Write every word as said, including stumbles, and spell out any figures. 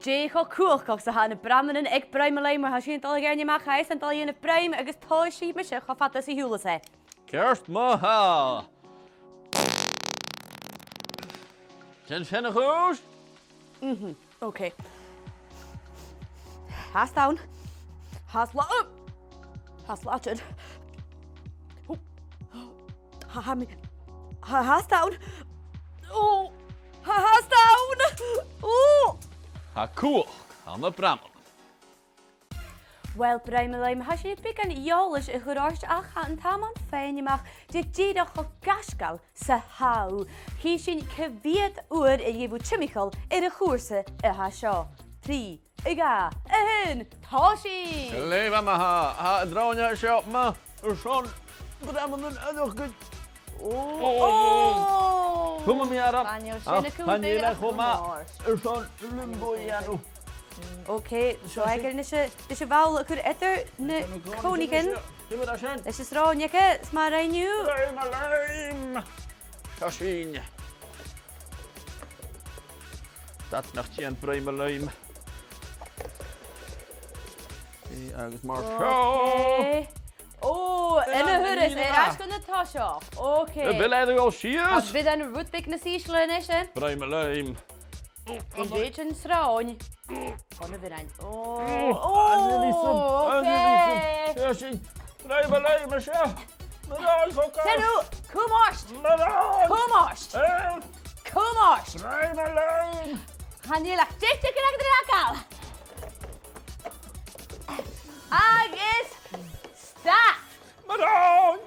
Dè cho cumhachdach 's a tha na bramannan aig Brian MacLeòid, ma tha sinn a' dol a dh'fhaighinn a-mach, tha esan a' dol a dhèanamh braim agus tòisich mise cho fada 's a shaoileas e. Ceart ma-thà. Dèan sin a-nis. Mhm, ok. Tha e a' dol. Tha e a' dol. Tha e a' dol. Tha, tha mi, tha, tha e a' dol. Ò, tha, tha e a' dol. Ò. Tha cumhachd ann am braman. Uill, Brian MacLeòid, tha sinn beagan eòlais a chur ort ach tha an t-àm ann faighinn a-mach dè dìreach cho gaisgeil 's a tha thu. Chì sinn cia mheud uair a gheibh thu timcheall air a' chùrsa a tha seo. Trì, a dhà, a h-aon, tòisich! Glè mhath ma-thà, tha an sròn seo math airson bramannan a' dol gu... Ò! Ò! Cùm mi orm. Chan eil sin a' cùm... Chan eil e cho math airson limbo a dhèanamh. Ok, so aig a-nis, 's e, 's e ball a chur eadar na còinneagan. Leis an sròn aige, 's math a rinn thu. Brian MacLeòid. Tha sin. Dad nach dèan Brian MacLeòid. Agus mar seo. Ok. Ò, ina thuras, air ais gu na toiseach. Ok. A bheil e a' dol sìos? A bheil e rud beag nas ìsle a-nis? Brian MacLeòid. An dèidh an sròn. Chun a' bhioran. Ò, ò, ok. Sin, Brian MacLeòid, mar seo. Mòran, coca. Sin thu, cùm ort. Mòran. Cùm ort. Eh? Cùm ort. Brian MacLeòid. Chan eil ach deich diogan agad ri fhàgail. Agus stad. Mòran.